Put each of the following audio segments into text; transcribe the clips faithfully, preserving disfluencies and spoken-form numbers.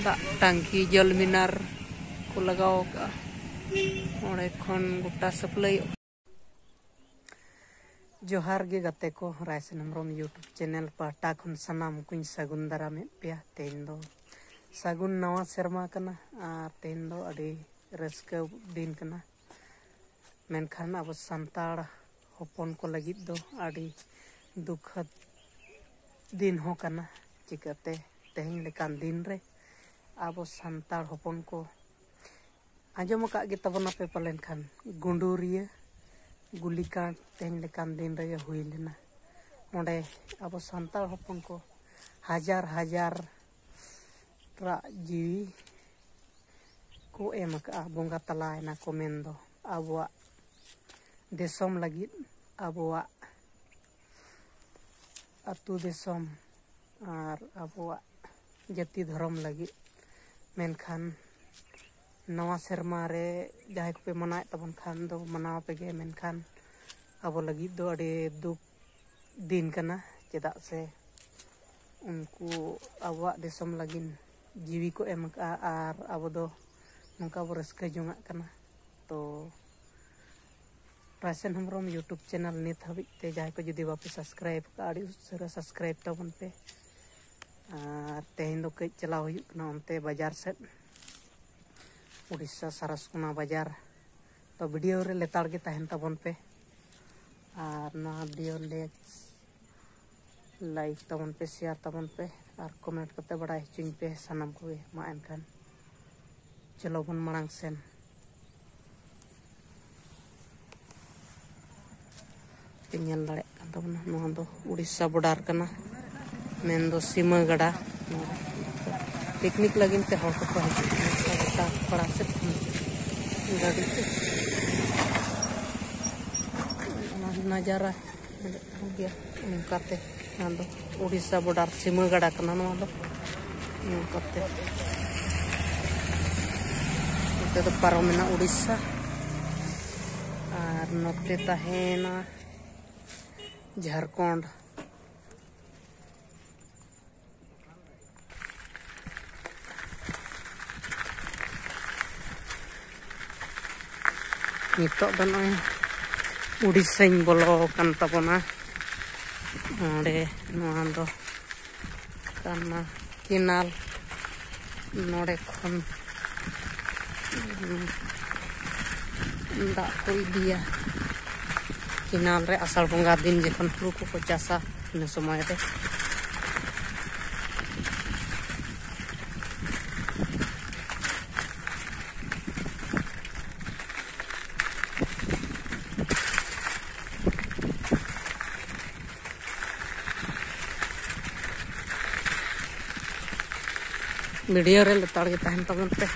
ᱫᱟᱜ ᱴᱟᱝᱠᱤ, ᱡᱚᱞ ᱢᱤᱱᱟᱨ ᱠᱚ ᱞᱟᱜᱟᱣ ᱟᱠᱟᱫᱼᱟ᱾ ᱚᱸᱰᱮ ᱠᱷᱚᱱ ᱜᱚᱴᱟ ᱥᱟᱯᱞᱟᱭᱚᱜ᱾ ᱡᱚᱦᱟᱨ ᱜᱮ ᱜᱟᱛᱮ ᱠᱚ, ᱨᱟᱭᱥᱮᱱ ᱦᱮᱢᱵᱨᱚᱢ YouTube ᱪᱮᱱᱮᱞ ᱯᱟᱦᱴᱟ ᱠᱷᱚᱱ ᱥᱟᱱᱟᱢ ᱠᱚᱧ ᱥᱟᱹᱜᱩᱱ ᱫᱟᱨᱟᱢᱮᱫ ᱯᱮᱭᱟ᱾ ᱛᱮᱦᱮᱧ ᱫᱚ ᱥᱟᱹᱜᱩᱱ ᱱᱟᱣᱟ ᱥᱮᱨᱢᱟ ᱠᱟᱱᱟ ᱟᱨ ᱛᱮᱦᱮᱧ ᱫᱚ ᱟᱹᱰᱤ ᱨᱟᱹᱥᱠᱟᱹ ᱫᱤᱱ ᱠᱟᱱᱟ᱾ ᱢᱮᱱᱠᱷᱟᱱ ᱟᱵᱚ ᱥᱟᱱᱛᱟᱲ ᱦᱚᱯᱚᱱ ᱠᱚ ᱞᱟᱹᱜᱤᱫ ᱫᱚ ᱟᱹᱰᱤ ᱫᱩᱠᱷᱟᱹᱛ ᱫᱤᱱ ᱦᱚᱸ ᱠᱟᱱᱟ᱾ ᱪᱤᱠᱟᱹᱛᱮ ᱛᱮᱦᱮᱧ ᱞᱮᱠᱟᱱ ᱫᱤᱱ ᱨᱮ ᱟᱵᱚ ᱥᱟᱱᱛᱟᱲ ᱦᱚᱯᱚᱱ ᱠᱚ ᱟᱸᱡᱚᱢ ᱟᱠᱟᱫ ᱜᱮ ᱛᱟᱵᱚᱱᱟᱯᱮ ᱯᱟᱞᱮᱱ ᱠᱷᱟᱱ, ᱜᱩᱸᱰᱩᱨᱤᱭᱟᱹ ᱜᱩᱞᱤᱠᱟᱸᱰ ᱛᱮᱦᱮᱧ ᱞᱮᱠᱟᱱ ᱫᱤᱱ ᱨᱮᱜᱮ ᱦᱩᱭ ᱞᱮᱱᱟ᱾ ᱚᱸᱰᱮ ᱟᱵᱚ ᱥᱟᱱᱛᱟᱲ ᱦᱚᱯᱚᱱ ᱠᱚ ᱦᱟᱡᱟᱨ ᱦᱟᱡᱟᱨ ᱨᱟᱜ ᱡᱤᱣᱤ ᱠᱚ ᱮᱢ ᱟᱠᱟᱫᱼᱟ, ᱵᱚᱸᱜᱟ ᱛᱟᱞᱟᱭᱮᱱᱟ ᱠᱚ᱾ ᱢᱮᱱᱫᱚ ᱟᱵᱚᱣᱟᱜ ᱫᱤᱥᱚᱢ ᱞᱟᱹᱜᱤᱫ, ᱟᱵᱚᱣᱟᱜ ᱟᱹᱛᱩ ᱫᱤᱥᱚᱢ ᱟᱨ ᱟᱵᱚᱣᱟᱜ ᱡᱟᱹᱛᱤ ᱫᱷᱚᱨᱚᱢ ᱞᱟᱹᱜᱤᱫ᱾ ᱢᱮᱱᱠᱷᱟᱱ ᱱᱟᱣᱟ ᱥᱮᱨᱢᱟ ᱨᱮ ᱡᱟᱦᱟᱸᱭ ᱠᱚᱯᱮ ᱢᱟᱱᱟᱣᱮᱫ ᱛᱟᱵᱚᱱ ᱠᱷᱟᱱ ᱫᱚ ᱢᱟᱱᱟᱣ ᱯᱮᱜᱮ, ᱢᱮᱱᱠᱷᱟᱱ ᱟᱵᱚ ᱞᱟᱹᱜᱤᱫ ᱫᱚ ᱟᱹᱰᱤ ᱫᱩᱠ ᱫᱤᱱ ᱠᱟᱱᱟ᱾ ᱪᱮᱫᱟᱜ ᱥᱮ ᱩᱱᱠᱩ ᱟᱵᱚᱣᱟᱜ ᱫᱤᱥᱚᱢ ᱞᱟᱹᱜᱤᱫ ᱡᱤᱣᱤ ᱠᱚ ᱮᱢ ᱟᱠᱟᱫᱼᱟ ᱟᱨ ᱟᱵᱚ ᱫᱚ ᱱᱚᱝᱠᱟ ᱵᱚ ᱨᱟᱹᱥᱠᱟᱹ ᱡᱚᱝᱟᱜ ᱠᱟᱱᱟ᱾ ᱛᱚ ᱨᱟᱭᱥᱮᱱ ᱦᱮᱢᱵᱨᱚᱢ YouTube ᱪᱮᱱᱮᱞ ᱱᱤᱛ ᱦᱟᱹᱵᱤᱡ ᱛᱮ ᱡᱟᱦᱟᱸᱭ ᱠᱚ ᱡᱩᱫᱤ ᱵᱟᱯᱮ ᱥᱟᱵᱥᱠᱨᱟᱭᱤᱵ ᱟᱠᱟᱫᱼᱟ, ᱟᱹᱰᱤ ᱩᱥᱟᱹᱨᱟ ᱥᱟᱵᱥᱠᱨᱟᱭᱤᱵ ᱛᱟᱵᱚᱱ ᱯᱮ᱾ ᱟᱨ ᱛᱮᱦᱮᱧ ᱫᱚ ᱠᱟᱹᱡ ᱪᱟᱞᱟᱣ ᱦᱩᱭᱩᱜ ᱠᱟᱱᱟ ᱚᱱᱛᱮ ᱵᱟᱡᱟᱨ ᱥᱮᱫ, ᱩᱲᱤᱥᱥᱟ ᱥᱟᱨᱟᱥᱠᱳᱱᱟ ᱵᱟᱡᱟᱨ᱾ ᱛᱚ ᱵᱷᱤᱰᱤᱭᱳ ᱨᱮ ᱞᱮᱛᱟᱲ ᱜᱮ ᱛᱟᱦᱮᱱ ᱛᱟᱵᱚᱱ ᱯᱮ᱾ ᱟᱨ ᱱᱚᱣᱟ ᱵᱷᱤᱰᱤᱭᱳ ᱞᱮᱠ ᱞᱟᱭᱤᱠ ᱛᱟᱵᱚᱱ ᱯᱮ, ᱥᱮᱭᱟᱨ ᱛᱟᱵᱚᱱ ᱯᱮ ᱟᱨ ᱠᱚᱢᱮᱱᱴ ᱠᱟᱛᱮ ᱵᱟᱲᱟᱭ ᱦᱚᱪᱚᱧ ᱯᱮ ᱥᱟᱱᱟᱢ ᱠᱚᱜᱮ᱾ ᱢᱟ ᱮᱱᱠᱷᱟᱱ ᱪᱚᱞᱚ ᱵᱚᱱ ᱢᱟᱲᱟᱝ ᱥᱮᱱ᱾ ᱯᱮ ᱧᱮᱞ ᱫᱟᱲᱮᱭᱟᱜ ᱠᱟᱱ ᱛᱟᱵᱚᱱᱟ, ᱱᱚᱣᱟ ᱫᱚ ᱩᱲᱤᱥᱥᱟ ᱵᱚᱰᱟᱨ ᱠᱟᱱᱟ, ᱢᱮᱱᱫᱚ ᱥᱤᱢᱟᱹ ᱜᱟᱰᱟ᱾ ᱯᱤᱠᱱᱤᱠ ᱞᱟᱹᱜᱤᱫ ᱛᱮ ᱦᱚᱲ ᱠᱚᱠᱚ ᱦᱤᱡᱩᱜ ᱠᱟᱱᱟ ᱜᱚᱴᱟ ᱯᱟᱲᱟ ᱥᱮᱫ ᱠᱷᱚᱱ ᱜᱟᱹᱰᱤ ᱛᱮ᱾ ᱚᱱᱟ ᱱᱟᱡᱟᱨᱟ ᱧᱮᱞᱚᱜ ᱠᱟᱱ ᱜᱮᱭᱟ᱾ ᱚᱱᱠᱟᱛᱮ ᱱᱚᱣᱟ ᱫᱚ ᱩᱲᱤᱥᱥᱟ ᱵᱚᱰᱟᱨ ᱥᱤᱢᱟᱹ ᱜᱟᱰᱟ ᱠᱟᱱᱟ᱾ ᱱᱚᱣᱟ ᱫᱚ ᱱᱚᱝᱠᱟᱛᱮ ᱱᱚᱛᱮ ᱫᱚ ᱯᱟᱨᱚᱢᱮᱱᱟ ᱩᱲᱤᱥᱥᱟ, ᱟᱨ ᱱᱚᱛᱮ ᱛᱟᱦᱮᱸᱭᱮᱱᱟ ᱡᱷᱟᱲᱠᱷᱚᱸᱰ᱾ ᱱᱤᱛᱚᱜ ᱫᱚ ᱱᱚᱜᱼᱚᱭ ᱩᱲᱤᱥᱥᱟᱧ ᱵᱚᱞᱚ ᱟᱠᱟᱱ ᱛᱟᱵᱚᱱᱟ᱾ ᱱᱚᱰᱮ ᱱᱚᱣᱟ ᱫᱚ ᱠᱟᱱᱟ ᱠᱮᱱᱟᱞ᱾ ᱱᱚᱰᱮ ᱠᱷᱚᱱ, ᱩᱸ, ᱫᱟᱜ ᱠᱚ ᱤᱫᱤᱭᱟ ᱠᱮᱱᱟᱞ ᱨᱮ, ᱟᱥᱟᱲ ᱵᱚᱸᱜᱟ ᱫᱤᱱ ᱡᱚᱠᱷᱚᱱ ᱦᱩᱲᱩ ᱠᱚᱠᱚ ᱪᱟᱥᱟ, ᱤᱱᱟᱹ ᱥᱚᱢᱚᱭ ᱨᱮ᱾ ᱵᱷᱤᱰᱤᱭᱳ ᱨᱮ ᱞᱮᱛᱟᱲ ᱜᱮ ᱛᱟᱦᱮᱱ ᱛᱟᱵᱚᱱ ᱯᱮ᱾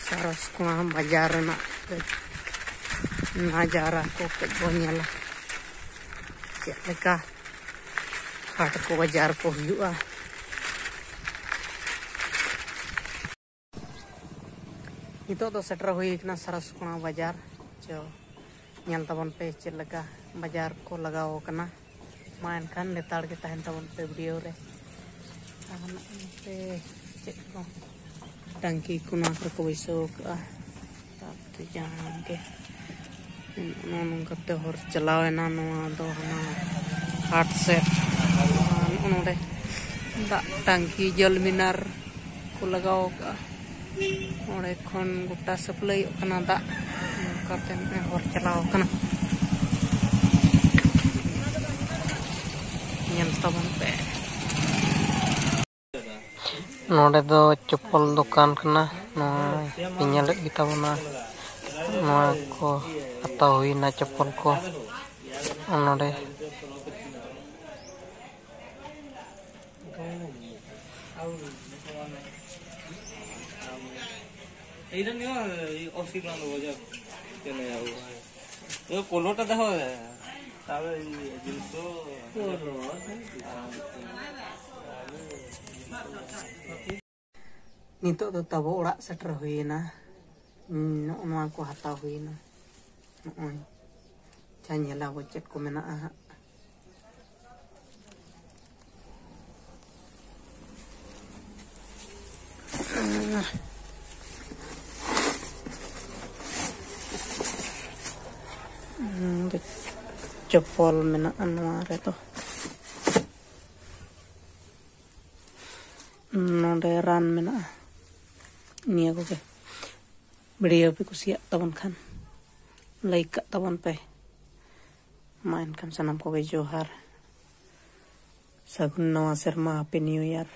ᱥᱟᱨᱚᱥᱠᱳᱱᱟ ᱵᱟᱡᱟᱨ ᱨᱮᱱᱟᱜ ᱠᱟᱹᱡ ᱱᱟᱡᱟᱨᱟ ᱠᱚ ᱠᱟᱹᱡ ᱵᱚᱱ ᱧᱮᱞᱟ, ᱪᱮᱫ ᱞᱮᱠᱟ ᱦᱟᱴ ᱠᱚ ᱵᱟᱡᱟᱨ ᱠᱚ ᱦᱩᱭᱩᱜᱼᱟ᱾ ᱱᱤᱛᱚᱜ ᱫᱚ ᱥᱮᱴᱮᱨ ᱦᱩᱭ ᱟᱠᱟᱱᱟ ᱥᱟᱨᱚᱥᱠᱳᱱᱟ ᱵᱟᱡᱟᱨ᱾ ᱪᱚ, ᱧᱮᱞ ᱛᱟᱵᱚᱱ ᱯᱮ ᱪᱮᱫ ᱞᱮᱠᱟ ᱵᱟᱡᱟᱨ ᱠᱚ ᱞᱟᱜᱟᱣ ᱟᱠᱟᱱᱟ᱾ ᱢᱟ ᱮᱱᱠᱷᱟᱱ ᱞᱮᱛᱟᱲ ᱜᱮ ᱛᱟᱦᱮᱱ ᱛᱟᱵᱚᱱ ᱯᱮ ᱵᱷᱤᱰᱤᱭᱳ ᱨᱮ᱾ ᱟᱨ ᱱᱚᱜᱼᱚᱭ ᱱᱚᱛᱮ ᱪᱮᱫ ᱠᱚ ᱴᱟᱝᱠᱤ ᱠᱚ ᱱᱚᱣᱟ ᱠᱚᱨᱮ ᱠᱚ ᱵᱟᱹᱭᱥᱟᱹᱣ ᱟᱠᱟᱫᱼᱟ᱾ ᱛᱟᱯᱚᱨᱮ ᱡᱟᱦᱟᱸ ᱜᱮ ᱱᱚᱜᱼᱚ ᱱᱚᱝᱠᱟᱛᱮ ᱦᱚᱨ ᱪᱟᱞᱟᱣ ᱮᱱᱟ᱾ ᱱᱚᱣᱟ ᱫᱚ ᱦᱟᱱᱟ ᱦᱟᱴ ᱥᱮᱫ᱾ ᱟᱨ ᱱᱚᱜᱼᱚ ᱱᱚᱰᱮ ᱫᱟᱜ ᱴᱟᱝᱠᱤ ᱡᱚᱞ ᱢᱤᱱᱟᱨ ᱠᱚ ᱞᱟᱜᱟᱣ ᱟᱠᱟᱫᱼᱟ᱾ ᱚᱸᱰᱮ ᱠᱷᱚᱱ ᱜᱚᱴᱟ ᱥᱟᱹᱯᱞᱟᱹᱭᱚᱜ ᱠᱟᱱᱟ ᱫᱟᱜ᱾ ᱱᱚᱝᱠᱟᱛᱮ ᱱᱚᱜᱼᱚᱭ ᱦᱚᱨ ᱪᱟᱞᱟᱣ ᱠᱟᱱᱟ᱾ ᱧᱮᱞ ᱛᱟᱵᱚᱱ ᱯᱮ᱾ ᱱᱚᱰᱮ ᱫᱚ ᱪᱚᱯᱯᱚᱞ ᱫᱚᱠᱟᱱ ᱠᱟᱱᱟ᱾ ᱱᱚᱜᱼᱚᱭ ᱯᱮ ᱧᱮᱞᱮᱫ ᱜᱮᱛᱟ ᱵᱚᱱᱟ, ᱱᱚᱣᱟ ᱠᱚ ᱦᱟᱛᱟᱣ ᱦᱩᱭᱱᱟ, ᱪᱚᱯᱯᱚᱞ ᱠᱚ ᱱᱚᱰᱮ᱾ এইটা নিও, এই অশি গ্রাম দেবো, যাও। কেন যাবো? এই পোলোটা দেখো, তাহলে এই জিনিস তো। ᱱᱤᱛᱚᱜ ᱫᱚ ᱛᱟᱵᱚ ᱚᱲᱟᱜ ᱥᱮᱴᱮᱨ ᱦᱩᱭᱮᱱᱟ᱾ ᱱᱚᱜᱼᱚ ᱱᱚᱣᱟ ᱠᱚ ᱦᱟᱛᱟᱣ ᱦᱩᱭᱮᱱᱟ᱾ ᱱᱚᱜᱼᱚᱭ, ᱟᱪᱪᱷᱟ, ᱧᱮᱞᱟᱵᱚ ᱪᱮᱫ ᱠᱚ ᱢᱮᱱᱟᱜᱼᱟ ᱦᱟᱸᱜ᱾ ᱪᱚᱯᱚᱞ ᱢᱮᱱᱟᱜᱼᱟ ᱱᱚᱣᱟ ᱨᱮᱫᱚ᱾ ᱱᱚᱰᱮ ᱨᱟᱱ ᱢᱮᱱᱟᱜᱼᱟ᱾ ᱱᱤᱭᱟᱹ ᱠᱚᱜᱮ᱾ ᱵᱷᱤᱰᱤᱭᱳ ᱯᱮ ᱠᱩᱥᱤᱭᱟᱜ ᱛᱟᱵᱚᱱ ᱠᱷᱟᱱ ᱞᱟᱭᱤᱠ ᱠᱟᱜ ᱛᱟᱵᱚᱱ ᱯᱮ᱾ ᱢᱟ ᱮᱱᱠᱷᱟᱱ ᱥᱟᱱᱟᱢ ᱠᱚᱜᱮ ᱡᱚᱦᱟᱨ᱾ ᱥᱟᱹᱜᱩᱱ ᱱᱟᱣᱟ ᱥᱮᱨᱢᱟ, ᱦᱮᱯᱤ ᱱᱤᱭᱩ ᱤᱭᱟᱨ᱾